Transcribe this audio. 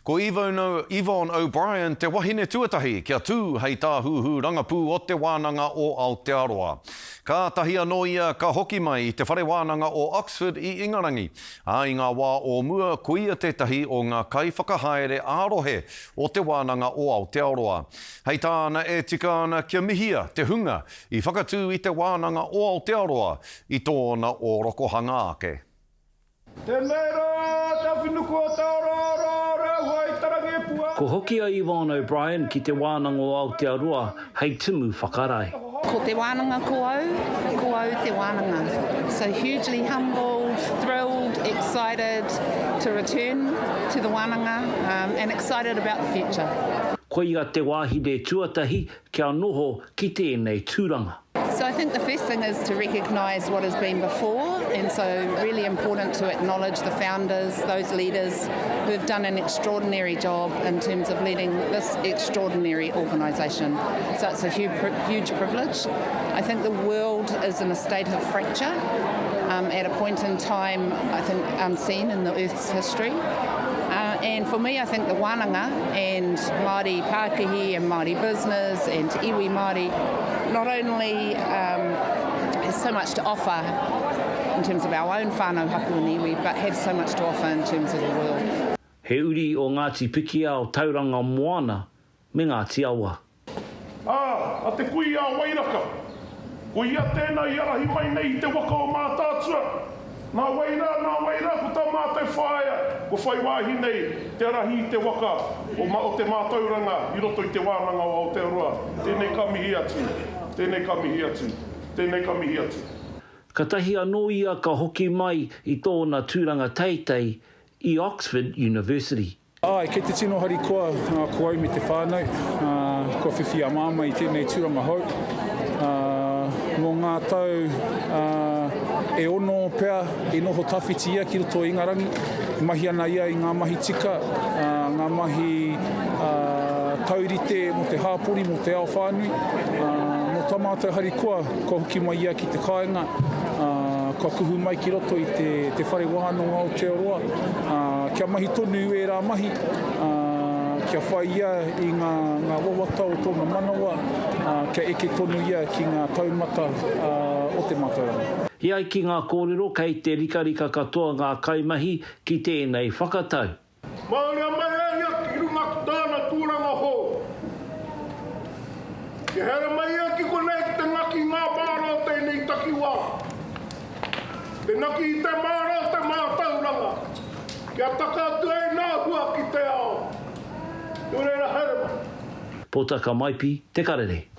Ko Yvonne O'Brien te wahine tuatahi kia tū hei tāhuhu rangapū o Te Wānanga o Aotearoa. Kātahi anō ia ka hoki mai i te Whare Wānanga o Oxford i Ingarangi, ā, i ngā wā o mua ko ia tētahi o ngā kaiwhakahaere ā-rohe o Te Wānanga o Aotearoa. Hei tāna e tika ana kia mihia te hunga i whakatū i Te Wānanga o Aotearoa i tōna ōrokohanga ake. Tēnei rā te awhinuku o te orooro o Rehua i te rangi e pua. Ko hoki a Yvonne O'Brien ki Te Wānanga o Aotearoa hei tumu whakarae. Ko te wānanga ko au, ko au te wānanga. So hugely humbled, thrilled, excited to return to the wānanga and excited about the future. Koia te wāhine tuatahi kia noho ki tēnei tūranga. So I think the first thing is to recognise what has been before and so really important to acknowledge the founders, those leaders who have done an extraordinary job in terms of leading this extraordinary organisation. So it's a huge, huge privilege. I think the world is in a state of fracture um, at a point in time I think unseen in the Earth's history. Uh, and for me, I think the wānanga and Māori Pākihi and Māori business and te iwi Māori not only um, has so much to offer in terms of our own whānau hapu and iwi, but have so much to offer in terms of the world. He uri o Ngāti Pikiao, Tauranga Moana me Ngāti Awa. Ā, a te kuia a Wairaka. Ko ia tēnā i arahi mai nei i te waka o Mātaatua. Nā wai rā, nā wai rā, ko tā mātou whāia, kua whai wāhi nei te arahi i te waka o, o te mātauranga i roto i Te Wānanga o Aotearoa. Tēnei ka mihi atu, tēnei ka mihi atu, tēnei ka mihi atu. Katahi anō ia ka hoki mai i tōna tūranga teitei i Oxford University. Āe, kei te tino harikoa ko au me te whānau, kua whiwhi a Māmā i tēnei tūranga hou. Mō ngā tau e ono pea i noho tawhiti ia ki roto o Ingarangi, mahi ana ia i ngā mahi tika, ngā mahi taurite mō te hāpori, mō te ao whānui. Nō tā mātou harikoa, kua hoki mai ia ki te kāinga, kua kuhu mai ki roto i te Whare Wānanga o Aotearoa. Ā, kia mahi tonu ērā mahi, ā, kia whai ia i ngā, ngā wawata o tōna manawa, ā, kia eke tonu ia ki ngā taumata, ā, o te mātauranga. E ai ki ngā kōrero kei te rikarika katoa ngā kaimahi ki tēnei whakatau. Mauria mai e ia ki runga ki tāna tūranga hou. Kia haere mai ia ki konei ki te ngaki i ngā māra o tēnei takiwā. Te naki i te māra o te mātauranga, kia taka atu ai nā hua ki te ao. Nō reira haere mai. Potaka Maipi, Te Karere.